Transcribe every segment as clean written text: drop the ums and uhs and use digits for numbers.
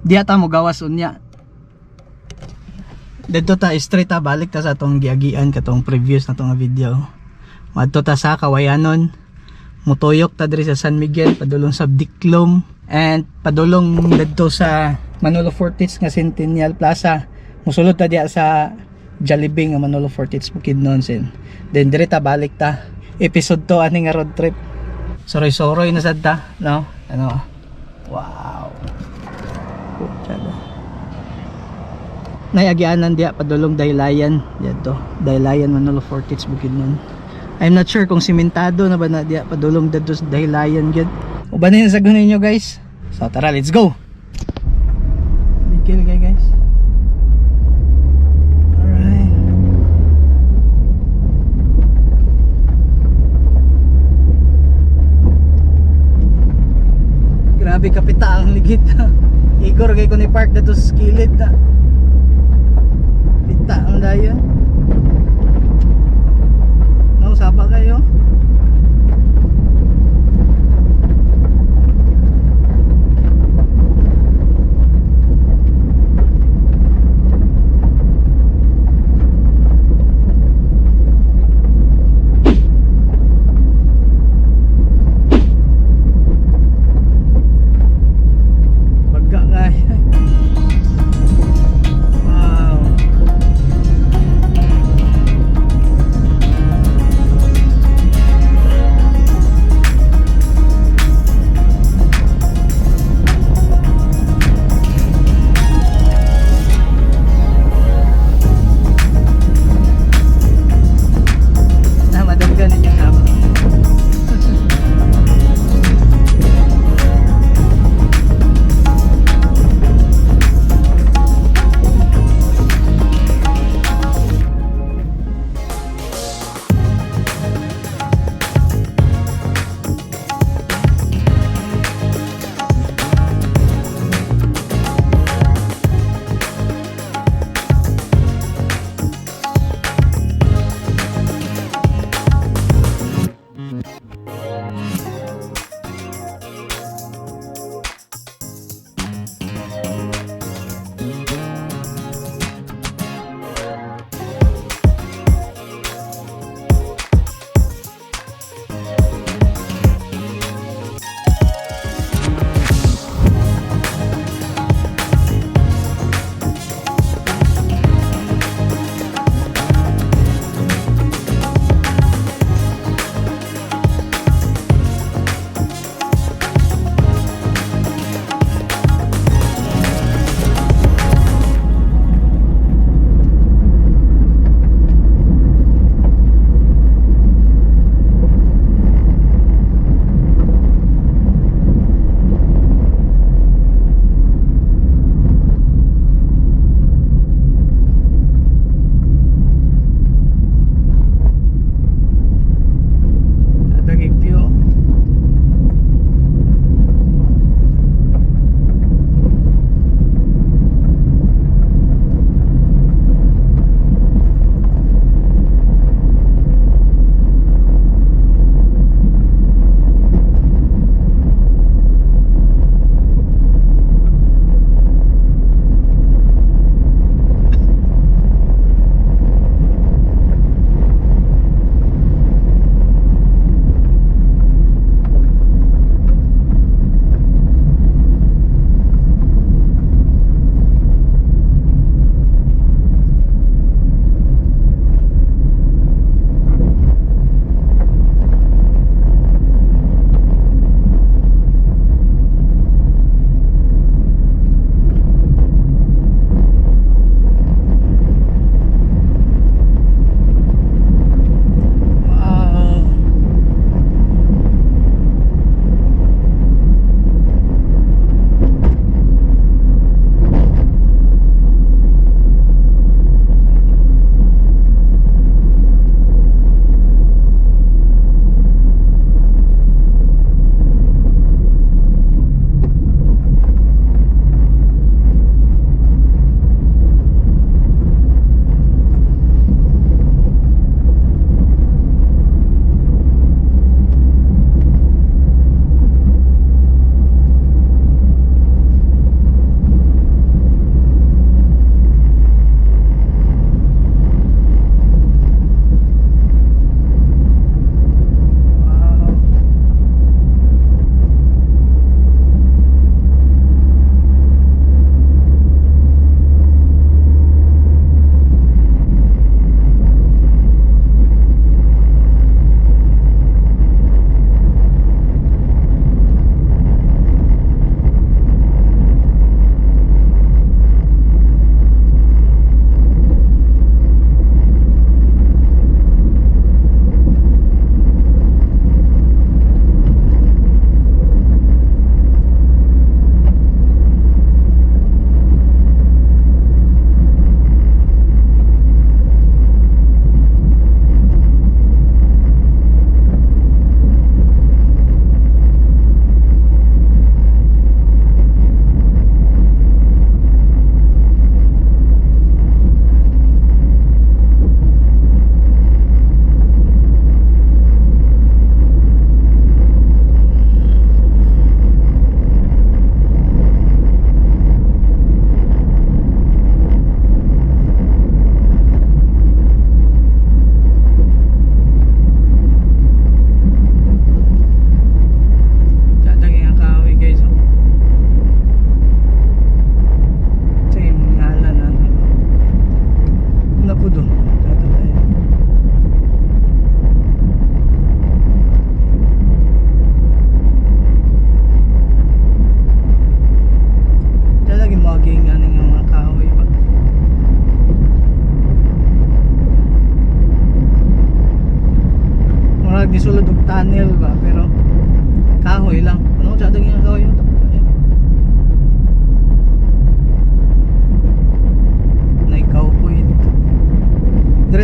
Diya ta mo gawas unya. Dito ta straight ta, balik ta sa atong giagian katong previous na tong video. Madto ta sa Kawayanon. Mutuyok ta diri sa San Miguel padulong sa Diklom and padulong didto sa Manolo Fortich nga Centennial Plaza. Musulod ta diya sa Jollibee nga Manolo Fortich Bukidnon sin. Then diri ta balik ta. Episode 2 ani nga road trip. Soroy-soroy na sad ta, no? Ano? Wow. Pucha. Naiagianan diya padulong Daylayan dito. Daylayan, Manolo Fortich Bukidnon. I'm not sure kung simentado na ba na diya padulong dito sa Daylayan gyud. Uban na sa ninyo, guys. So tara, let's go. Bigil kay, guys. Alright. Grabe kapita ang ligit. Igor kay ko ni park dito sa kilid na. Pita ang dayon. No, saba kayo. Bagga kayo. Wow.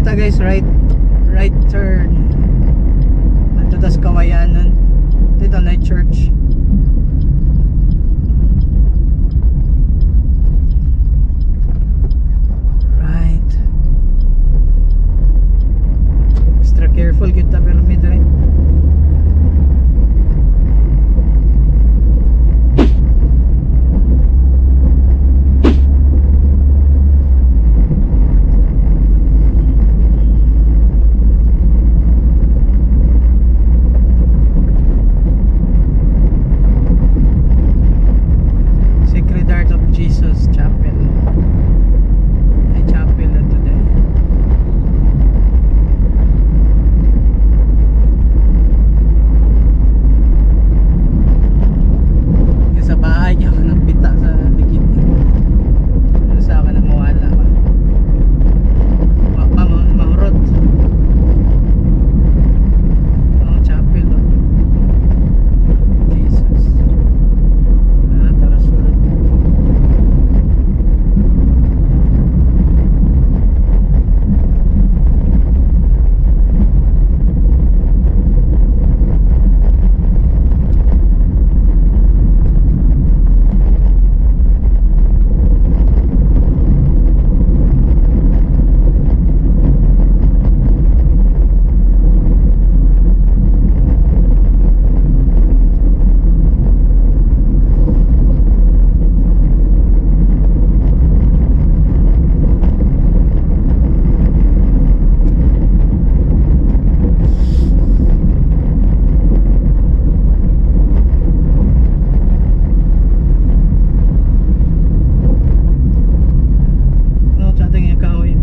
Dire ta, guys, right right turn. Adto tas Kawayanan. Dito na church. Right. Extra careful kita pero mi dire. Sacred Heart of Jesus Chapel. Ay, chapel na today. Yung sa bahay, kaya ako nang pita sa dikit. Ano sa akin na mawala pa. Wa pa, mahurot. Oh, chapel. Oh. Jesus. Ah, tara, sulod. No, sa ating kahoy.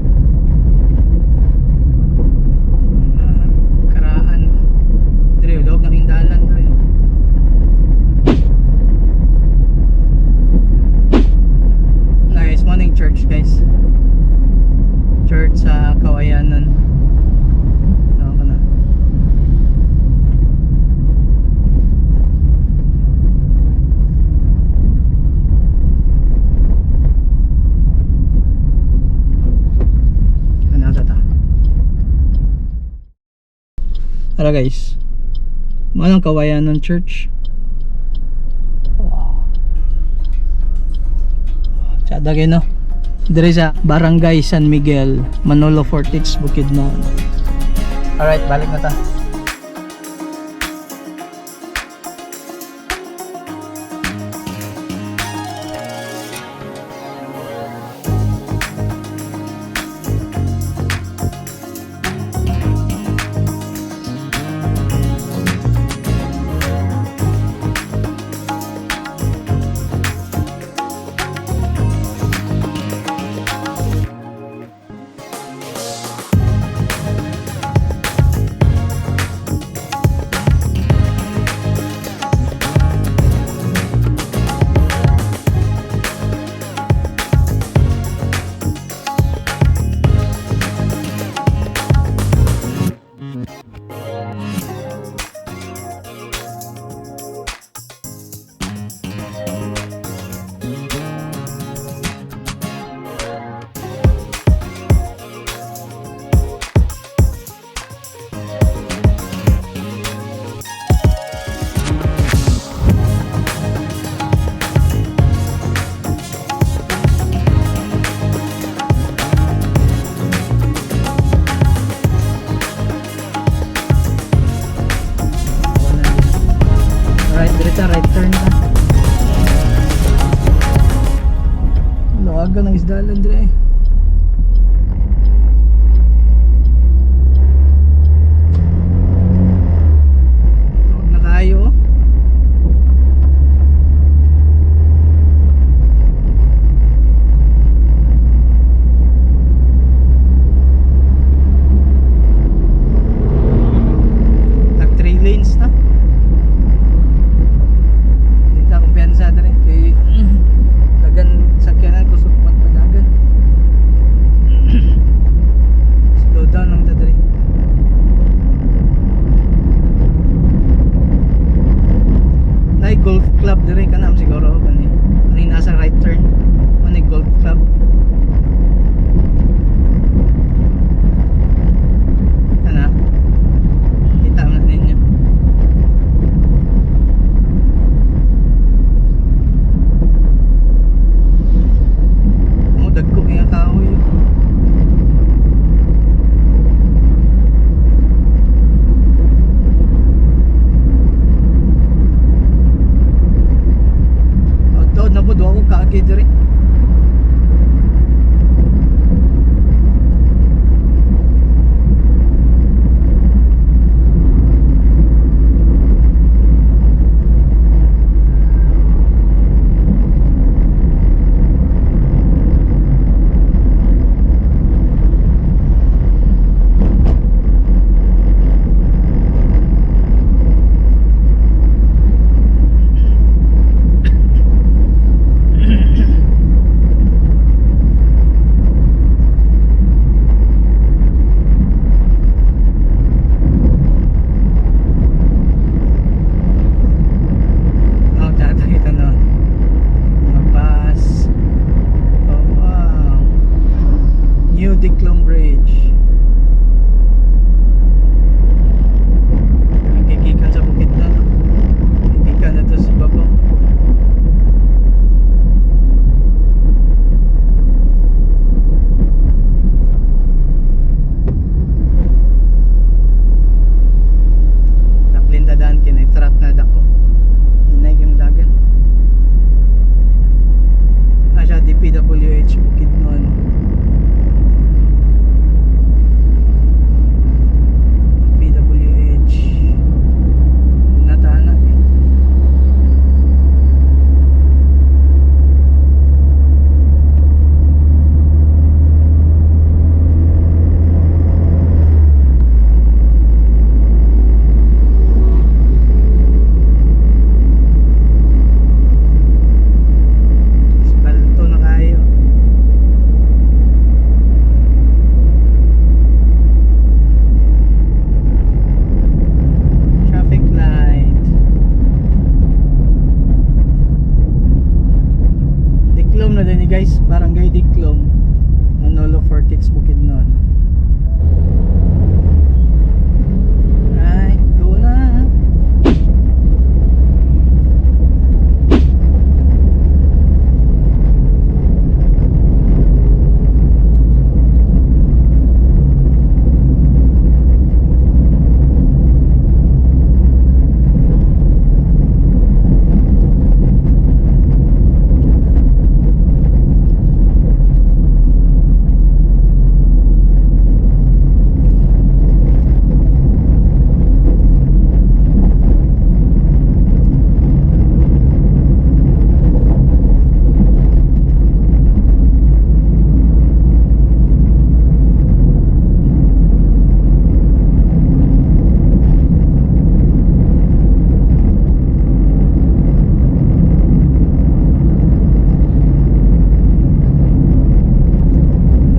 Ah, karaan. Dire, loob na dalan dire. Nice morning church, guys. Church sa Kawayanan. No, kana. Ano sa ta? Tara, guys. Manang Kawayanan Church. Wow. Tsada kayo, no? Dire sa Barangay San Miguel, Manolo Fortich, Bukidnon. Alright, balik na ta. Right, direta, right turn ta. Lawagan ng isdalan dire eh. Tawag na kayo, oh. Tag 3 lanes na. Di ta kumpiyansa dire kay dagan sakyanan, kusog magpadagan. Diklom na din ni, guys, Barangay Diklom, Manolo Fortich, Bukidnon. Right, go na.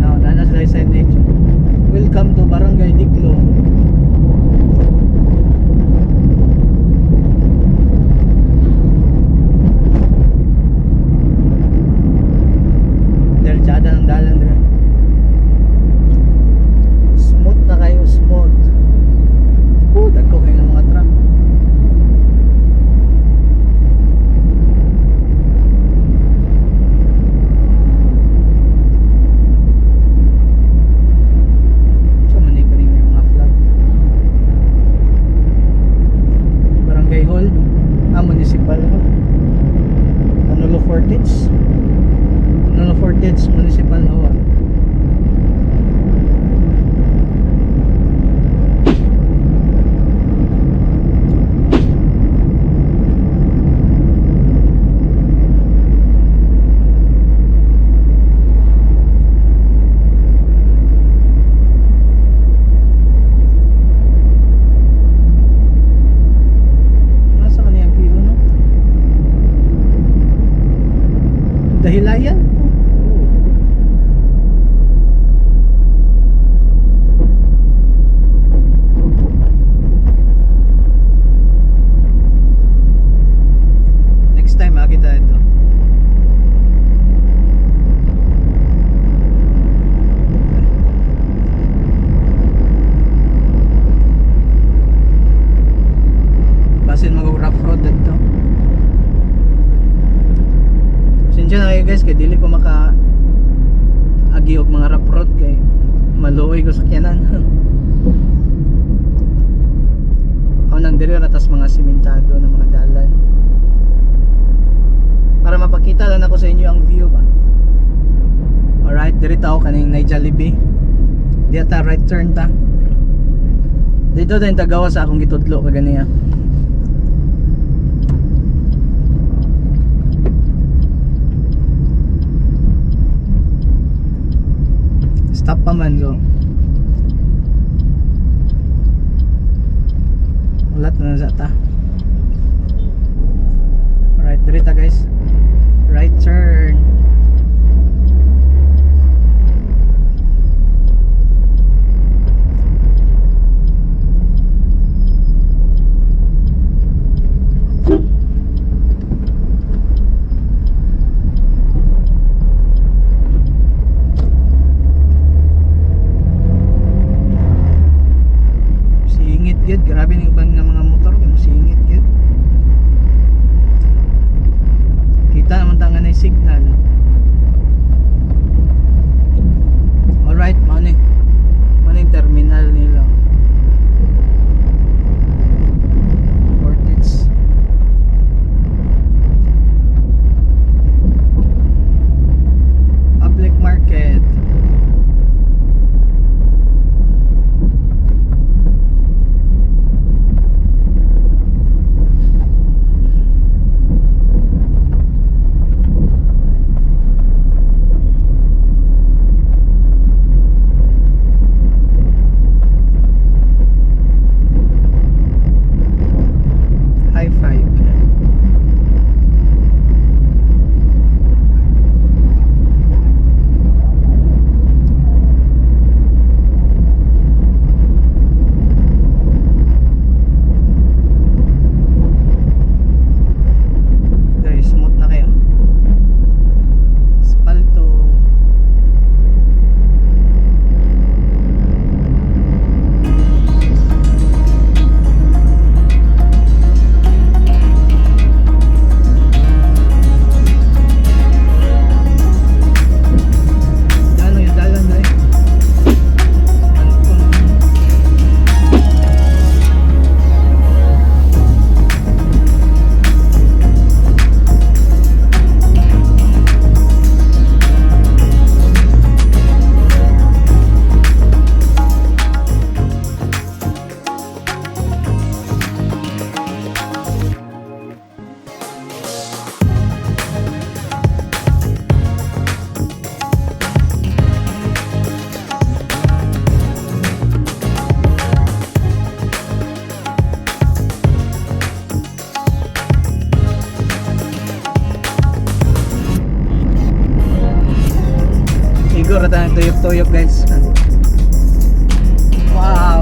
Now, nana sila yung signage. Welcome to Barangay Diklom. Diretsada ng dalan dire. Smooth na kayo, smooth. Oh, dagko kayo ng mga truck. Sa man yung kaning may mga flag. Barangay Hall, ah, Municipal Hall. Manolo Fortich. Manolo Fortich Municipal Hall. Nasa kanya ang PO, no? Dahilayan? Oh. Next time makita ito. Basin mag rough road dito. Pasensya na kayo, guys, kay dili ko maka agi og mga rough road kay maluoy ko sakyanan. Ako nang diri ra tas mga simentado ng mga dalan. Para mapakita lang ako sa inyo ang view ba. Alright, diri ta ako kaning nay Jollibee. Diya ta right turn ta. Dito din tagawa sa akong gitudlo kaganiya. Stop pa man, so ulat na sa ta. Alright, diri ta, guys, right turn. Singit gyud, grabe ning uban nga mga motor kay singit gyud. Kita naman ta nga nay signal. Ligo ra ta, tuyok-tuyok, guys. Wow.